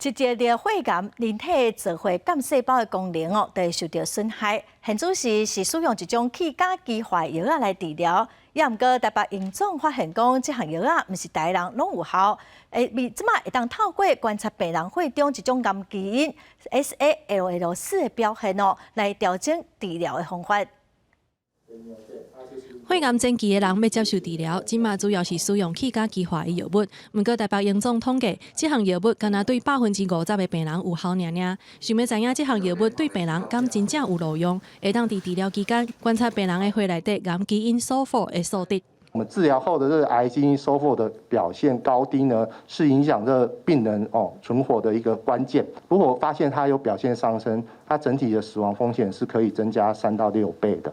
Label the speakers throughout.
Speaker 1: 一個著血癌，人體造血幹細胞的功能哦，就會受著損害。現此時是使用一種去甲基化藥仔來治療，也毋過台北榮總發現講，這項藥仔毋是逐个人攏有效。欸，這馬會當透過觀察病人血中一種癌基因 SALL4的表現哦，來調整治療的方法。
Speaker 2: 血癌前期的人欲接受治療，這馬主要是使用去甲基化的藥物。毋過台北榮總統計，這項藥物干焦對50%的病人有效爾爾。想欲知影這項藥物對病人敢真正有路用，會當佇治療期間觀察病人的血內底癌基因 SALL4的數值。
Speaker 3: 我們治療後的這個癌基因 SALL4的表現高低呢，是影響這個病人哦存活的一個關鍵。如果發現它有表現上升，它整體的死亡風險是可以增加3到6倍的。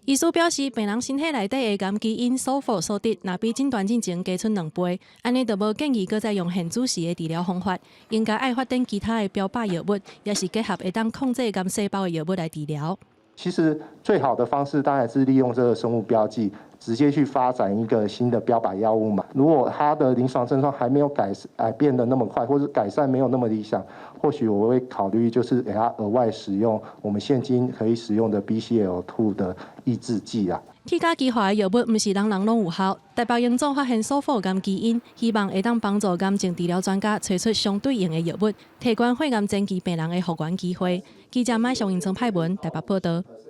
Speaker 2: 醫師表示，病人身體內底的癌基因 SALL4數值，若比診斷進前加出2倍，按呢就無建議閣再用現此時的治療方法，應該愛發展其他的標靶藥物，抑是結合會當控制癌細胞的藥物來治療。
Speaker 3: 其實最好的方式當然是利用這個生物標記，直接去發展一個新的標靶藥物嘛。如果他的臨床症狀還沒有改變得那麼快，或者改善沒有那麼理想，或許我會考慮就是給他額外使用我們現今可以使用的 BCL2 的抑制劑啊。
Speaker 2: 去甲基化的藥物毋是人人攏有效。台北榮總發現 SALL4癌基因，希望會當幫助癌症治療專家揣出相對應的藥物，提懸血癌前期病人的復原機會。記者馬上用曾派文台北報道。